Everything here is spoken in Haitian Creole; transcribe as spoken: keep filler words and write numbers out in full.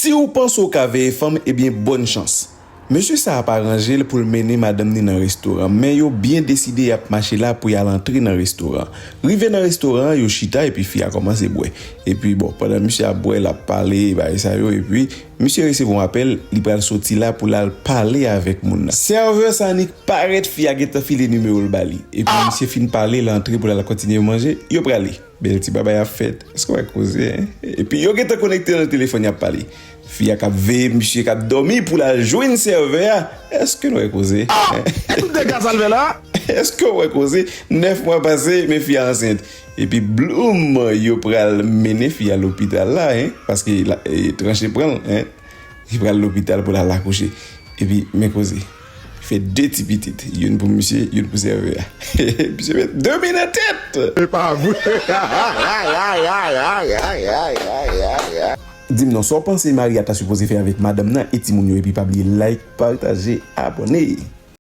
Si w panse w ka veye fanm, ebyen, bòn chans. Mesye sa a pa ranje l pou l mennen madanm ni nan restoran, men yo byen deside y ap mache la pou y al antre nan restoran. Rive nan restoran an, yo chita epi fi a kòmanse bwè. Epi, bon, pandan misye ap bwè, l ap pale, bagay sa yo, epi misye resevwa yon apèl, li pral soti la pou l al pale avèk moun nan. Sèvè sa annik parèt, fi a gentan file nimewo l ba li. Epi misye fin pale, l antre pou l al kontinye manje, yo prale. Bèl ti babay ap fèt. Èske w wè koze, en? Epi yo gentan konekte nan telefòn, y ap pale. Fi a k ap veye misye k ap dòmi pou l al jwenn sèvè a. Èske n wè koze? Ah! E tout dega sa l fè la? Èske w wè koze? Nèf mwa pase, men fi a ansent. Epi bloum, yo pral mennen fi a lopital la, en. Paske la, e, tranche pran l, en. Li pral lopital pou l al akouche. Epi, men koze. Fè de ti pitit. Youn pou misye, youn pou sèvè a. Misye met de men nan tèt! E pa vre! Di m non, sa w panse Maria ta sipoze fè avèk madanm nan e timoun yo? Epi pa bliye like, pataje, abòne.